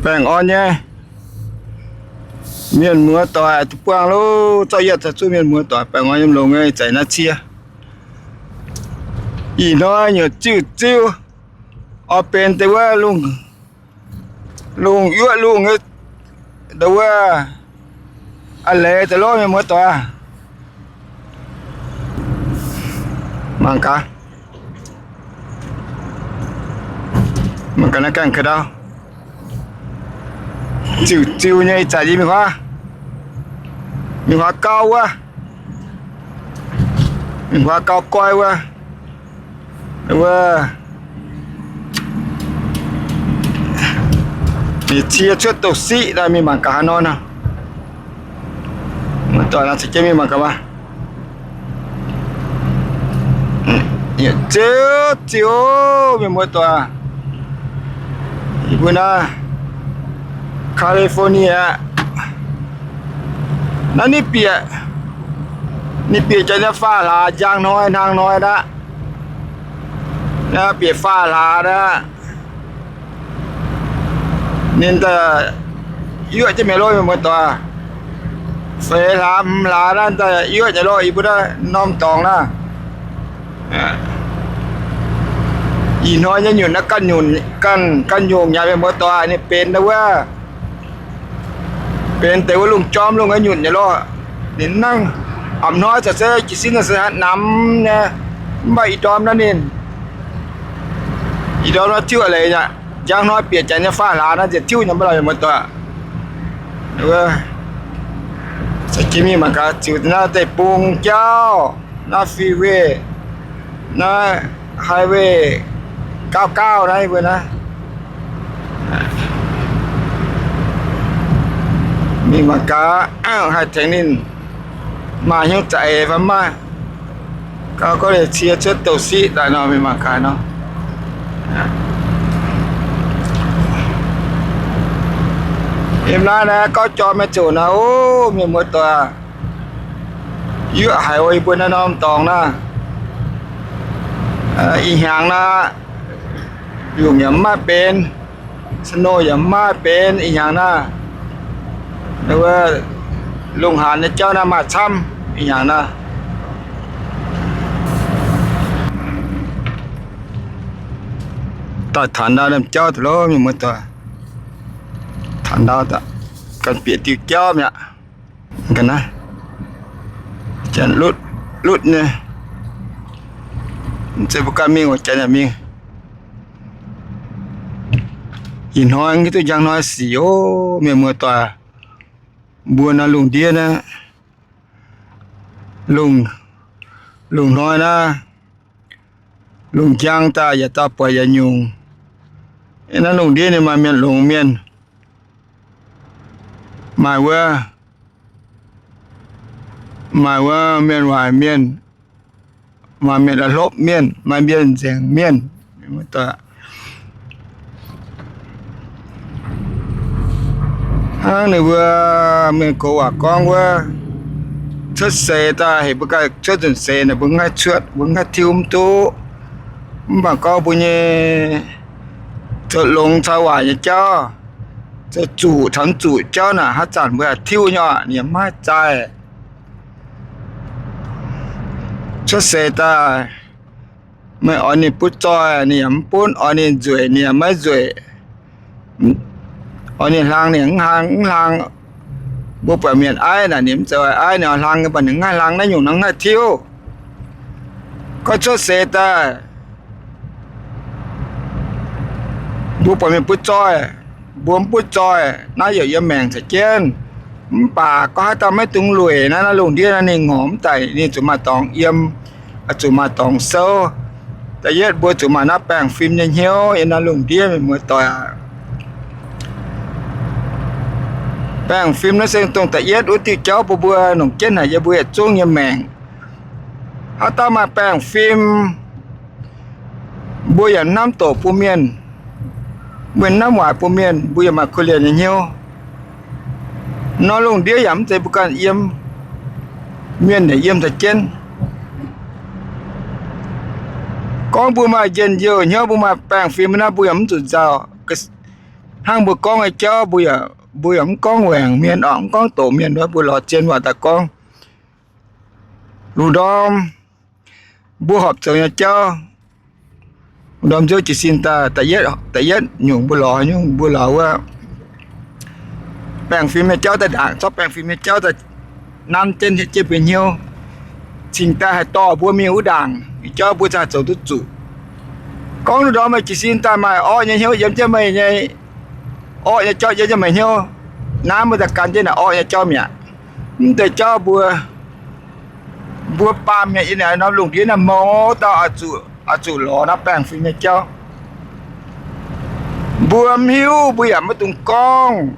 Baengh orn nyei mienh muoz doic, duqv buangh loh, zorqv yietv caux zuqc mienh muoz doic baengh orn nyei longx nyei ih zanc naaiv cie. Ih hnoi nyutc ziuv ziuv, oix benx deix wuov lungh, lungh yuoqv lungh nyei, deix wuov a'leiz deix lov mienh muoz doic. Mangc gaax, mangc gaax naaiv gaengh ka'ndau. Ziuv ziuv nyei ih zanc yie mingh huaav, mingh huaav gauv wuov, mingh huaav gauv goiv wuov, wuov, ninh cie cuotv douz-siqv daaih mingh mangc gaax haaix nor nor. Muoz doic, naaiv za'gengh mingh mangc gaax maah. Ziouv, ziouv, mienh muoz doic, yie mbuo naaiv California, naaiv ninh bieqc, ninh bieqc jaax nyei faah hlaax, njang hnoi hnaangx hnoi aqv. Naaiv bieqc faah hlaax aqv. Ninh daaih yuoqv jienv mienh lov, mienh muoz doic. Feix hlaax, hmz hlaax naaiv daaih yuoqv nyei lov, yie mbuo naaiv norm dorngx naaiv. Ih hnoi nyei nyutc naaiv ganh nyungc, ganh, ganh nyungc yaac mienh muoz doic, ninh benx deix wuov, benx deix wuov lungh jorm lungh nyei nyutc nyei lov. Ninh nangv a'hnoi caux se jiez sin se haaix namx nyei, mv baac ih ndorm naaiv ninh, ih ndorm naaiv tiuv a'leiz aqv. Njang hnoi bieqc jaax nyei faah hlaax naaiv nziex tiuv nyei mv baac mienh muoz doic. Za'gengh mingh mangc gaax ziux naaiv deic-bung jauv, naaiv freeway, naaiv highway gauv gauv naaiv mbuo naaiv. Mingh mangc gaax haih tengx ninh maaih hnyouv za'eix fai maiv. Gauh gorngv ninh cie cuotv douz-siqv daaih nor, mingh mangc gaax nor. Yiem naaiv naaiv gauv jorm nyei ziouc naaiv, o, mienh muoz doic, yuoqv haic wuov, yie mbuo naaiv norm dorngx naaiv. Ih hnyangx naaiv, yungh yaac mv maaih benx, snow yaac mv maaih benx ih hnyangx naaiv. Wuov, lungh haanz nyei jauv naaiv maaih camv ih hnyangx naaiv. Daaih taux ndau naaiv jauv daaih lov, mienh muoz doic. Taux ndau daaih, ganh bieqc diuh jauv mi'aqv. Ga'naaiv janx lutv, lutv nyei. Mv zeiz mbuo ganh mingh, janx yaac mingh. Ih hnoi mv duqv njang hnoi sic ov, mienh muoz doic. Mbuo naaiv lungh ndiev naaiv, lungh, lungh hnoi naaiv, lungh njang daaih yaac dauh buatc yaac nyungc. Naaiv lungh ndiev ninh maaih mienh longx mienh, maaih wuov, maaih wuov mienh waaic mienh, maaih mienh la'hlopv mienh, maaih mienh nzengc mienh. Hnangv ninh mbuo mienh gox waac gorngv wuov, cuotv seix daaih heuc mbuo ganh cuotv nzunc seix naaic, mbuo mv haih cuotv, mbuo mv haih tiuv mv duqv. Mv baac gorngv mbuo nyei zoux longx caux waaic nyei jauv, zoux zuqc caux mv zuqc jauv naaic, haaix zanc mbuo yaac tiuv nyei oc, ninh yaac mv haih zaih. Cuotv seix daaih, meih oix ninh butv zoih, ninh yaac mv butv, oix ninh nzueic, ninh yaac maiv nzueic. Oix ninh hlang, ninh mv hlang, mv hlang. Mbuo buatc mienh aiv naaic, ninh mv zeiz oix aiv, ninh oix hlang, mv baac ninh mv haih hlang, naaiv nyungc nor mv haih tiuv. Gorngv cuotv seix daaih, mbuo buatc mienh butv zoih, mbuo mv butv zoih, naaiv yaac yiem maengc caux jienv. Mv baac gorngv haaix dauh maiv dungx lueic naaiv, naaiv lungh ndiev naaiv ninh ngorc mv daic, ninh zuqc maaih dorngx yiem, zuqc maaih dorngx souv. Da'yietv mbuo zuqc maaih naaiv baengh fim nyei hnyouv yiem naaiv lungh ndiev, mienh muoz doic aac. Baengh fim naaiv se dongh da'yietv wuov diuh jauv bun mbuo longc jienv haic yiem mbuo yietc zungv nyei maengc. Haaix dauh maaih baengh fim, mbuo yaac hnamv doqc bun mienh, mbuo hnamv waaic bun mienh, mbuo yaac maaih kuv lienh nyei hnyouv. Nor lungh ndiev yaac mv zeiz mbuo ganh yiem, mienh yaac yiem caux jienv. Gorngv mbuo maaih njien-youh hnyouv, mbuo maaih baengh fim naaiv, mbuo yaac mv zuqc nzauh. Hnangv mbuo gorngv nyei jauv, mbuo yaac, mbuo yaac mv gorngv waengc mienh oc, mv gorngv doqc mienh, mbuo lorz zien waac daaih gorngv. Lungh ndorm mbuo horpc zoux nyei jauv, lungh ndorm nziouv jiez sin daaih, da'yietv, da'yietv nyungc mbuo lorz nyungc, mbuo lorz wuov baengh fim nyei jauv daaih ndaangc, zorqv baengh fim nyei jauv daaih nanv jienv, hietv jienv mbuo hnyouv, cingx daaih haih dorh mbuo mingh wuov ndaangc nyei jauv mbuo ziouc haih zoux duqv zuqc. Gorngv lungh ndorm meih jiez sin daaih maaih orqv nyei hnyouv yiem jienv meih nyei, orqv nyei jauv yiem jienv meih hnyouv, naaiv mbuo daaih gan jienv naaic orqv nyei jauv mi'aqv. Mv deix jauv mbuo, mbuo baamh mienh yiem naaiv norm lungh ndiev naaiv mouz dauh oix zuqc, oix zuqc lorz naaiv baengh fim nyei jauv. Mbuo mv hiuv, mbuo yaac maiv dungx gorngv,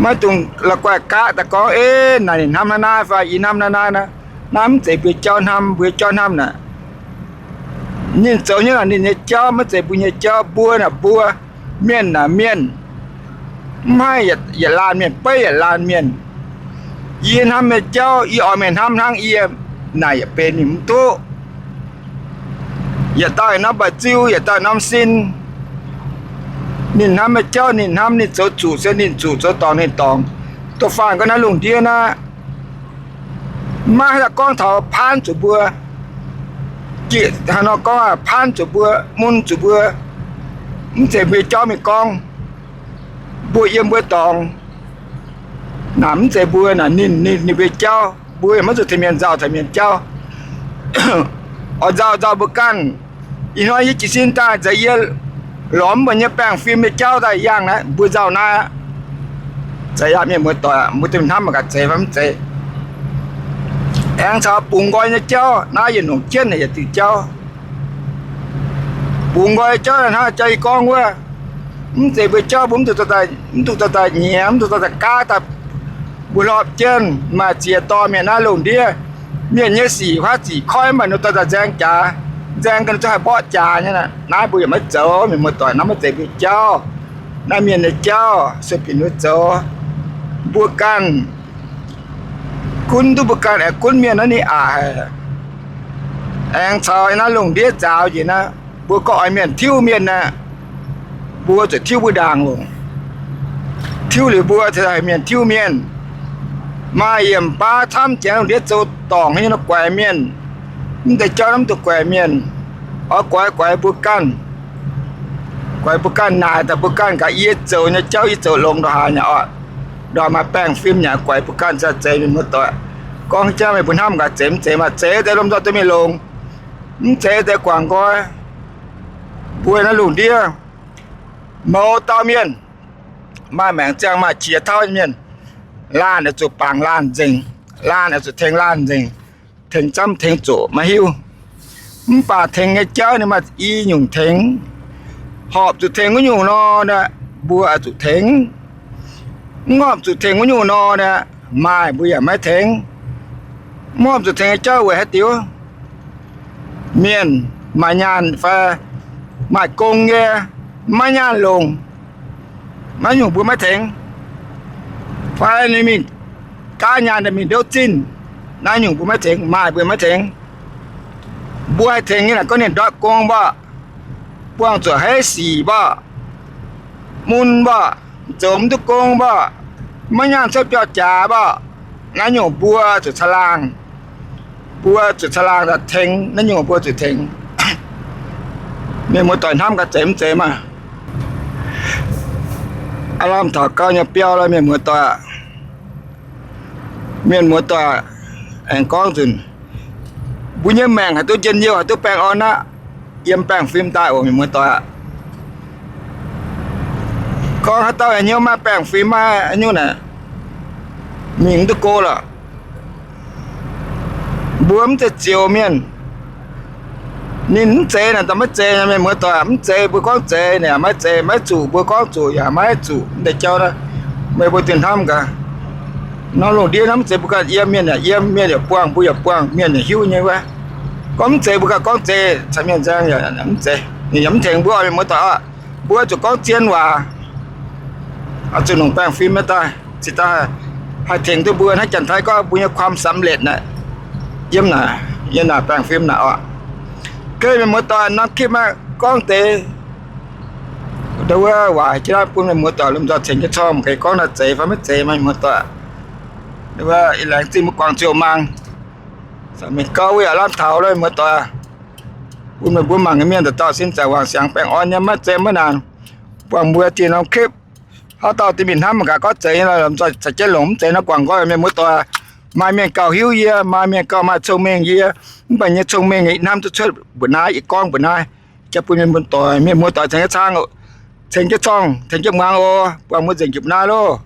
maiv dungx la'guaih gaqv daaih gorngv, Ei, naaic ninh hnamv naaiv naaiv fai yie hnamv naaiv naaiv naaiv. Naaiv mv zeiz mbuo jauv hnamv, mbuo jauv hnamv naaic. Ninh zoux nyei naaic ninh nyei jauv, maiv zeiz mbuo nyei jauv. Mbuo naaic mbuo, mienh naaic mienh, mv haih yietc laanh mienh beiv yietc laanh mienh. Yie hnamv nyei jauv, yie oix mingh hnamv hnangv yie naaic yietc benx ninh mv duqv. Yietc dauh norm mba'ziu, yietc dauh norm sin. Ninh hnamv nyei jauv ninh hnamv, ninh zoux zuqc se ninh zuqc, zoux dorngc ninh dorngc. Da'faanh gorngv naaiv lungh ndiev naaiv, maiv haih gorngv taux paanv zuqc mbuo, jieqv haaix nor gorngv paanv zuqc mbuo, mun zuqc mbuo, mv zeiz mbuo jauv mingh gorngv. Mbuo yiem mbuo dorngx naaic, mv zeiz mbuo naaic, ninh, ninh, ninh mbuo jauv. Mbuo yaac maiv zuqc tengx mienh nzauh taux mienh jauv. Oix nzauh nzauh mbuo ganh. Ih hnoi yie jiez sin daaih nzengc yie lorz mv mbuo nyei baengh fim nyei jauv daaih yangh naaiv, mbuo nzauh naaiv aqv. Zeiz aqv, mienh muoz-doic, mbuo domh hnamv mangc gaax zeiz fai mv zeiz. Aengx caux bungx nqoi nyei jauv, naaiv yietc nyungc jienv yietc diuh jauv. Bungx nqoi jauv hnangv jauv yie gorngv wuov, mv zeiz mbuo jauv mbuo mv duqv dorh daaih, mv duqv dorh daaih nyiex, mv duqv dorh daaih gaav daaih. Mbuo hlorpv jienv maaih ziex dorh mienh naaiv lungh ndiev, mienh nyei sic huaav zic koiv maaih ninh dorh daaih nzaeng jaax, nzaeng ga'naaiv zungv haih mborqv jaax nyei. Naaiv mbuo yaac maiv zoux, mienh muoz-doic, naaiv maiv zeiz mbuo jauv. Naaiv mienh nyei jauv, sueih binc mbuo zoux. Mbuo ganh gunv duqv mbuo ganh aengx gunv mienh naaiv ninh aqc haic. Aengx caux naaiv lungh ndiev zaaux njiec naaiv, mbuo gorngv oix mienh tiuv mienh naaiv, mbuo zuqc tiuv mbuo ndaangc oc. Tiuv liuz mbuo cingx daaih mienh tiuv mienh. Maaih yiemc baav camv jiex lungh ndiev zoux dorngc nyei nor guaix mienh. Mv deix jauv mv duqv guaix mienh. Oix guaix, guaix mbuo ganh. Guaix mbuo ganh naaic daaih mbuo ganh gaax, yie zoux nyei jauv yie zoux longx ndongc haaix nyei oc. Ndongc maaih baengh fim yaac guaix mbuo ganh cingx daaih zeiz, mienh muoz-doic. Gorngv jangv meih mbuo hnamv gaax zeiz mv zeiz, maaih zeiz deix lomh nzoih duqv mingh longx, mv zeiz deix guangc nqoi. Mbuo naaiv lungh ndiev mouz dauh mienh, maaih maengc ziangh maaih qiex tauv nyei mienh, laanh oix zuqc bangc laanh nzengc, laanh oix zuqc tengx laanh nzengc, tengx camv tengx zoqc maiv hiuv. Mv baac tengx nyei jauv ninh maaih i nyungc tengx. Horpc zuqc tengx wuov nyungc nor, mbuo oix zuqc tengx. Mv horpc zuqc tengx wuov nyungc nor, maaih mbuo yaac maiv tengx. Mv horpc zuqc tengx nyei jauv weic haaix diuc? Mienh maaih nyaanh fai maaih gong nyei, maiv nyaanh longc, naaiv nyungc mbuo maiv tengx. Fai ninh mingh gaav nyaanh daaih mingh ndouv zinh, naaiv nyungc mbuo maiv tengx, maaih mbuo maiv tengx. Mbuo haih tengx nyei naaic gorngv ninh ndortv gong mborqv, buangh zuqc haiz sic mborqv, mun mborqv, zoux mv duqv gong mborqv, maiv nyaanh cuotv biauv-jaax mborqv, naaiv nyungc mbuo zuqc caangh laangh. Mbuo zuqc caangh laangh daaih tengx, naaiv nyungc mbuo zuqc tengx. Mienh muoz-doic hnamv gaax zeiz mv zeiz maah. Aav lamh taux gau nyei biauv lorqc, mienh muoz-doic. Mienh muoz-doic, aengx gorngv nzunc, mbuo nyei maengc haih duqv njien-youh, haih duqv baengh orn aqv, yiem baengh fim daaih oc, mienh muoz-doic aqv. Gorngv haaix dauh hnyouv maiv baengh fim, maiv haaix nyungc naaic, mingh mv duqv go lorqc. Mbuo mv zeiz zioux mienh. Ninh mv zeiz naaic daaih maiv zeiz, mienh muoz-doic, mv zeiz mbuo gorngv zeiz naaic maiv zeiz, maiv zuqc mbuo gorngv zuqc yaac maiv zuqc. Mv deix jauv naaiv meih mbuo dingh hnamv gaax. Norm lungh ndiev naaiv mv zeiz mbuo ganh yiem, mienh yaac yiem, mienh yaac buangh, mbuo yaac buangh, mienh yaac hiuv nyei wuov. Gorngv mv zeiz mbuo ganh gorngv zeiz caux mienh nzaeng yaac mv zeiz, ninh yaac mv tengx mbuo, mienh muoz-doic oc. Mbuo zuqc gorngv zien waac, oix zuqc longc baengh fim daaih, cingx daaih haih tengx duqv mbuo hnangv Janx-Taiv gorngv mbuo nyei ความสำเร็จ naaic, yiem naaic, yiem naaic baengh fim naaic oc. Geh mienh muoz-doic, norm คลิป naaiv gorngv deix Ndau wuov waac jienv naaiv bun mienh muoz-doic lomh nzoih ceng jienv corng, mv gaax gorngv naaic zeiz fai maiv zeiz, mienh muoz-doic. Ndau wuov laengz zingh mbuo guangc ziouc mangc, mingh gauh wuov yaac lamh taux loh, mienh muoz-doic. Bun meih mbuo mangc nyei mienh dauh dauh sin zaangc wangc siangx baengh orn nyei, maiv zeiz maiv naanc. Buangh mbuo zinh norm clip, haaix dauh duqv mingh hnamv mangc gaax gorngv zeiz nyei lomh nzoih caux jienv longc, mv zeiz nor guangc nqoi, mienh muoz-doic. Maaih mienh gauh hiuv yie, maaih mienh gauh maaih cong-mengh yie, mv baac nyei cong-mengh ih hnamv duqv cuotv mbuoqc naaiv, ih gorngv mbuoqc naaiv. Jaa bun mienh muoz-doic, mienh muoz-doic ceng jienv corng, ceng jienv corng, ceng jienv muangx oc. Buangh mbuo nzengc jiex mbuo naaiv loh.